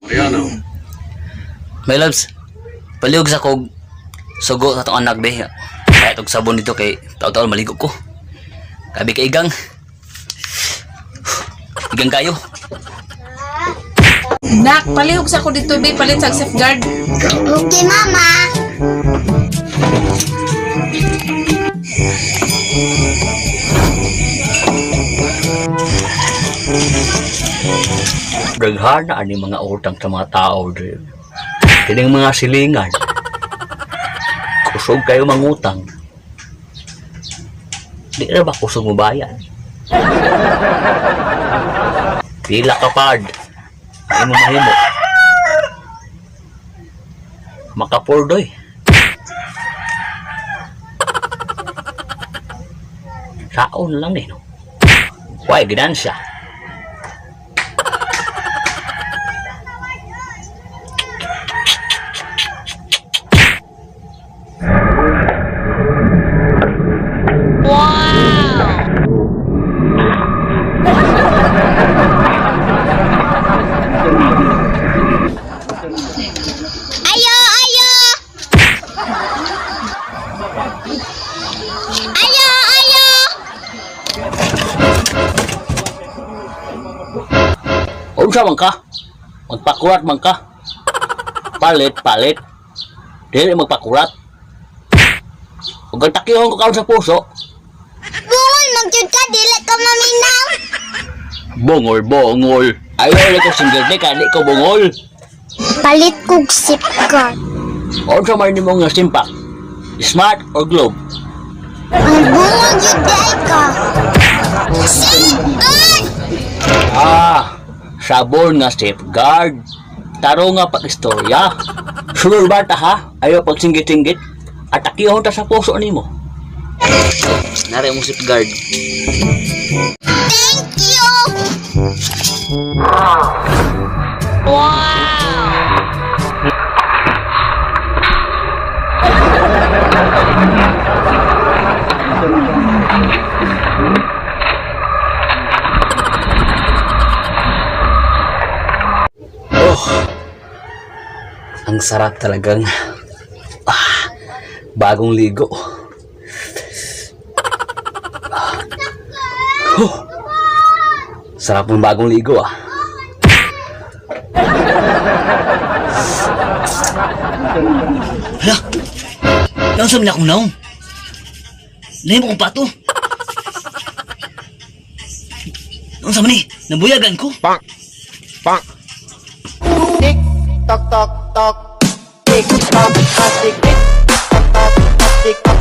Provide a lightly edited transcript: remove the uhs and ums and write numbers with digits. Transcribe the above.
Mariano. My loves, palihog sa kog sugo sa atong anak be. Kahit og sabon dito kay taon-taon maligo ko. Kabi kay igang. Igang kayo. Nak, palihog sa ko dito, be. Palit sa safeguard. Okay, Mama. Daghana ani mga utang sa mga tao dre. Kining mga silingan. Kusog kayo mangutang. Di na ba kusog mo bayan? Pila ka pad. Ay mo mahimo. Makapurdoy. Saon lang eh, no? Why, ginansya. Ayo, ayo. Ayo, ayo. Unsa man ka? Magpakurat man ka? Palit, palit. Dili magpakurat. Ug ang takihon ko kaon sa puso. Bungol magyud ka dili ka maminaw. Bungol, bungol. Ayaw ko single di ka, di ko bungol. Palit kog safeguard. Unsa man nimo nga simpak? Smart or globe? Ang bungol gyud di ay ka. Safeguard! Ah, sabon nga safeguard. Taro nga pag-istorya. Sunod ba ta ha? Ayaw pagsinggit-singgit. At takihon ta sa puso nimo. Nare mo safeguard. Thank you. Oh, ang sarap talagang ah, bagong ligo. Ah. Oh, sarap ng bagong ligo ah. Hala! Naunsa man akong naong? Nahimo kong pato. Naunsa man ni? Nabuyagan ko. Tick tock tock tock. Tick tock tock tick tick tock tock tock tick tock.